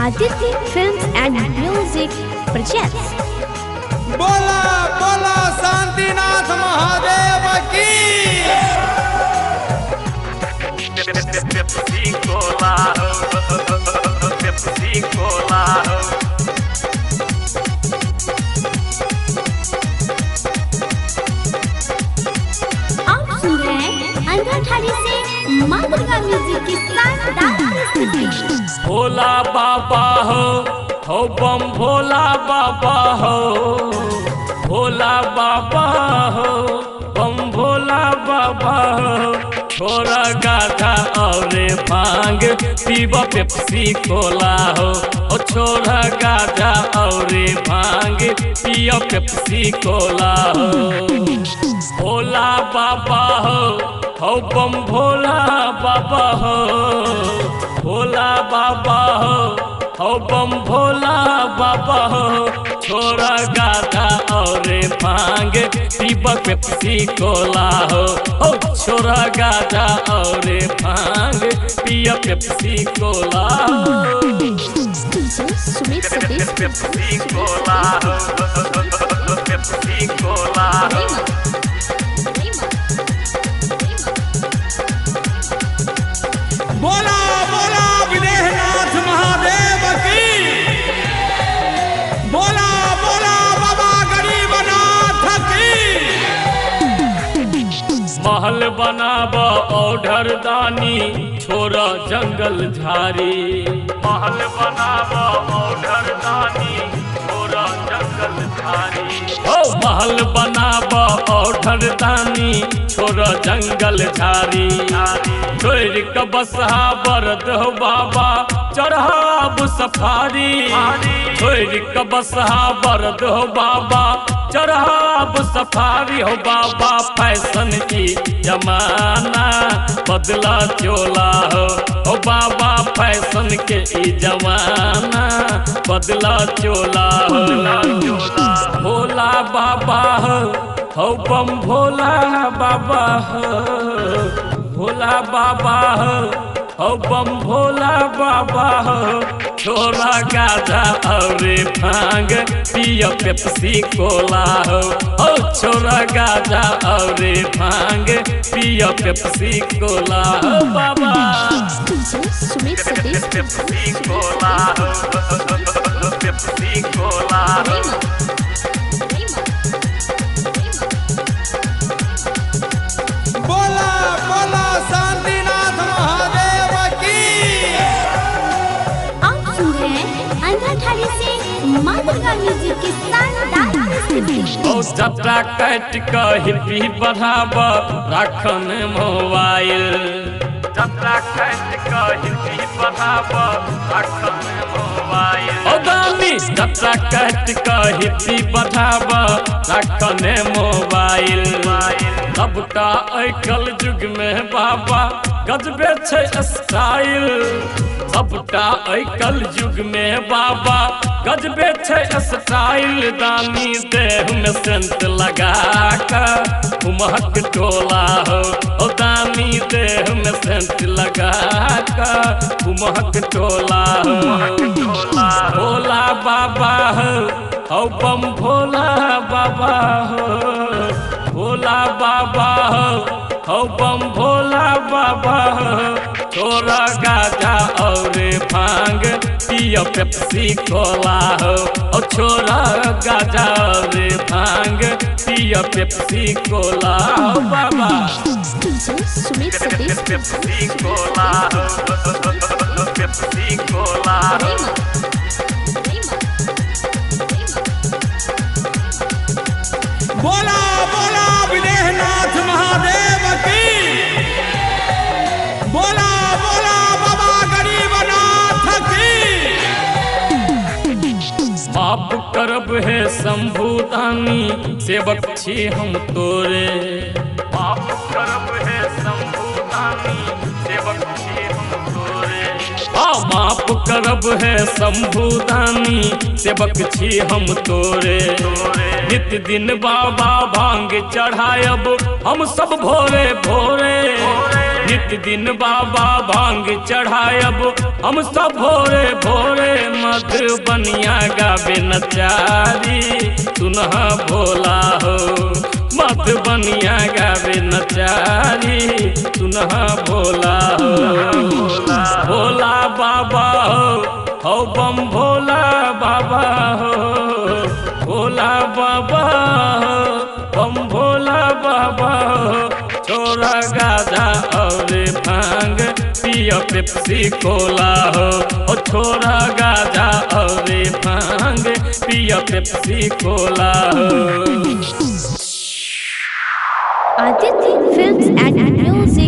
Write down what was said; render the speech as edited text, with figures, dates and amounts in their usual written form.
Aditya films and music presents. बोला बोला शांतिनाथ महादेव की। Pepsi Cola, Pepsi Cola. आप सुन रहे हैं अंधरठाली से माँ दुर्गा म्यूजिक की शानदार प्रस्तुति। भोला बाबा हो बम भोला बाबा हो, भोला बाबा हो बम भोला बाबा हो। छोरा गाधा और भांग पीब पेप्सी कोला हो, ओ छोरा गाधा और भांग पियो पेप्सी कोला हो। भोला बाबा हो बम भोला बाबा हो, भोला बाबा हो बम भोला बाबा हो। छोरा गाधा और भांग पीब पेप्सी कोला हो, छोरा गाधा और भांग पिय पेप्सी कोला हो। DJ Sumit Satish Pepsi Cola, Pepsi Cola. बोला बोला विदेहनाथ महादेव की। बोला बोला बाबा गरीबनाथ की। महल बनाब औढर दानी छोरा जंगल झारी, महल बनाब औढर दानी छोरा जंगल झारी। ओ महल बनाब औढर दानी छोरा जंगल झारी। छोड़ के बसहा बरद हो बाबा चढ़ाब सफारी, छोड़ के बसहा बरद हो बाबा चढ़ाब सफारी। हो बाबा फैशन की जमाना बदला चोला हो बाबा फैशन के ई जमाना बदला चोला हो। भोला बाबा हो बम भोला बाबा हो, भोला बाबा हो बम भोला बाबा हो। छोरा गाधा और भांग पिय पेप्सी कोला हो, छोरा गाधा और भांग पिय पेप्सी कोला हो बाबा। DJ Sumit Satish Pepsi Cola, Pepsi Cola. बोला बोला शांतिनाथ महादेव की। आप सुन रहे हैं अंधरठाली से माँ दुर्गा म्यूजिक की शानदार प्रस्तुति। ओ जटा काट के हिप्पी बढ़ाब राखन मोबाइल, जटा काट के हिप्पी बढ़ाब राखन मोबाइल। ओ दानी जटा काट के हिप्पी बढ़ाब राखन मोबाइल। सबटा आइकल युग में बाबा गजबे छै स्टाइल, सबटा आइकल युग में बाबा गजबे छै स्टाइल। दानी देह में सेंट लगा के महक टोला हो, दानी देह में सेंट लगा के महक टोला हो। भोला बाबा हो बम भोला बाबा हो, भोला बाबा हो बम भोला बाबा हो। छोरा गाजा और भांग पिय पेप्सी कोला हो, छोरा गाजा और भांग पिय पेप्सी कोला हो बाबा। DJ Sumit Satish Pepsi Cola, Pepsi Cola. बोला बोला विदेहनाथ महादेव की। बोला बोला बाबा गरीबनाथ की। माफ करब हे शंभु दानी सेवक छी हम तोरे, माफ करब हे शंभु दानी सेवक छी हम तोरे। माफ करब हे शंभु दानी सेवक छी हम तोरे। नित दिन बाबा भांग चढ़ायब हम सब भोरे भोरे, नित दिन बाबा भांग चढ़ायब हम सब भोरे भोरे। गावे नचारी सुनह भोला हो। मधुबनिया गावे नचारी सुनह भोला हो। भोला बाबा हो, हौ बम भोला बाबा हो। भोला बाबा हो, बम भोला बाबा हो। छोरा गाजा और भांग पिया पेप्सी कोला हो। ओ छोरा गाजा और भांग पिया पेप्सी कोला हो। Aditya Films and Music.